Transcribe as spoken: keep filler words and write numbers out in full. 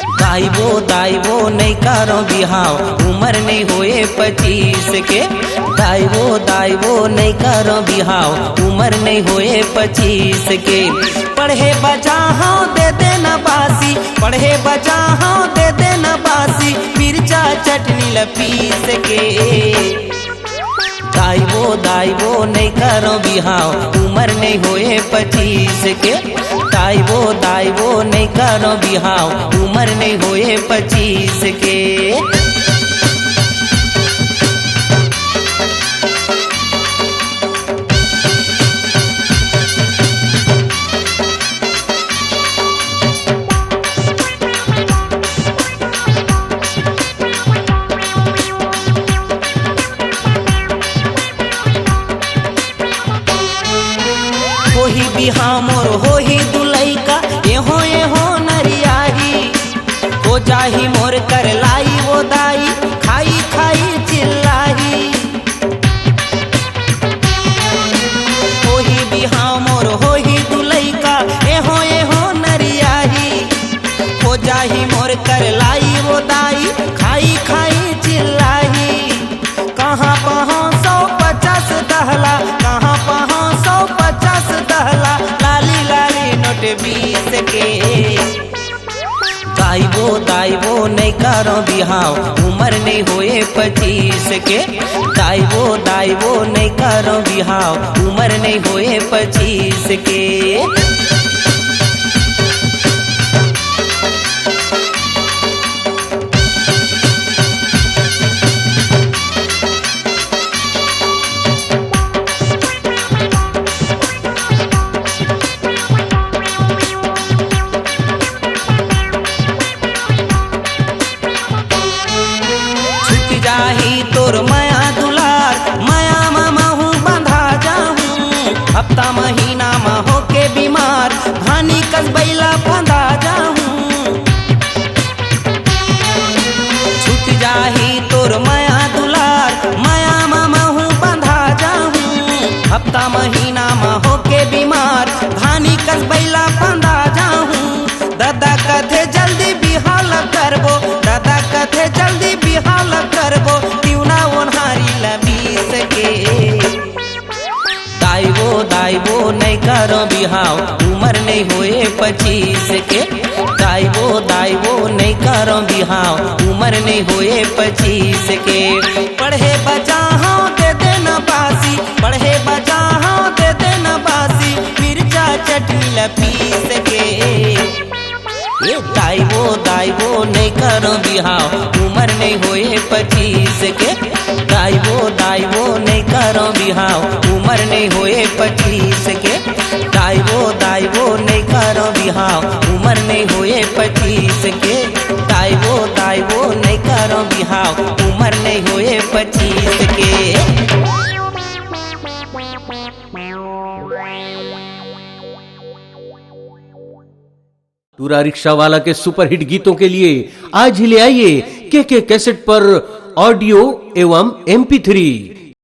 दाई वो, दाई वो, नइ करो बिहाव, उमर नइ होए पच्चीस के। दाई वो, दाई वो, नइ करो बिहाव, उमर नइ होए पच्चीस के। पढ़े बचा हव, दे देना बासी, पढ़े बचा हव, दे देना बासी, मिर्चा चटनी ल पीस के। दाई वो, दाई वो, नइ करो बिहाव, उमर नइ होए पच्चीस के। दाई वो, दाई वो, नइ करो बिहाव, उमर नइ होए पच्चीस के। होही बिहाव मोर, होही दू लइका, एहो, एहो नरियाही। हो जाही मोर कर लाई वो दाई, खाई, खाई चिल्लाही। होही बिहाव मोर, होही दू लइका, एहो, एहो नरियाही। हो जाही मोर कर लाई वो दाई, खाई, खाई चिल्लाही। कहाँ पहाँ सौ पचास दहला, कहाँ पहाँ सौ पचास दहला, लाली, लाली नोट बीस के। दाई वो, दाई वो, नइ करो बिहाव, उमर नइ होए पच्चीस के। दाई वो, दाई वो, नइ करो बिहाव, उमर नइ होए पच्चीस के। छूट जाही तोर मया दुलार, मया म महूँ बंधा जाहूँ। हफ्ता महीना म होके बीमार, धानी कस बइला फंदा जाहूँ। छूट जाही तोर मया दुलार, मया म महूँ बंधा जाहूँ। हफ्ता महीना म होके बीमार, धानी कस बइला फंदा जाहूँ। ददा कथे जल्दी बिहाव ल करबो, ददा कथे जल्दी बिहाव ल करबो, तिवना ओन्हारी ल बीस के। दाई वो, दाई वो, नइ करो बिहाव, उमर नइ होए पच्चीस के। दाई वो, दाई वो, नइ करो बिहाव, उमर नइ होए पच्चीस के। पढ़े बचा हव, दे देना बासी, पढ़े बचा हव, दे देना बासी, मिर्चा चटनी ल पीस के। ए दाई वो, दाई वो, नइ करो बिहाव, उमर नइ होए पच्चीस के। दाई वो, दाई वो, नइ करो बिहाव, उमर नइ होए पच्चीस के। दाई वो, दाई वो, नइ करो बिहाव, उमर नइ होए पच्चीस के। दाई वो, दाई वो, नइ करो बिहाव, उमर नइ होए पच्चीस के। टूरा रिक्शा वाला के सुपरहिट गीतों के लिए आज ही ले आइए केके कैसेट पर ऑडियो एवं एमपी थ्री।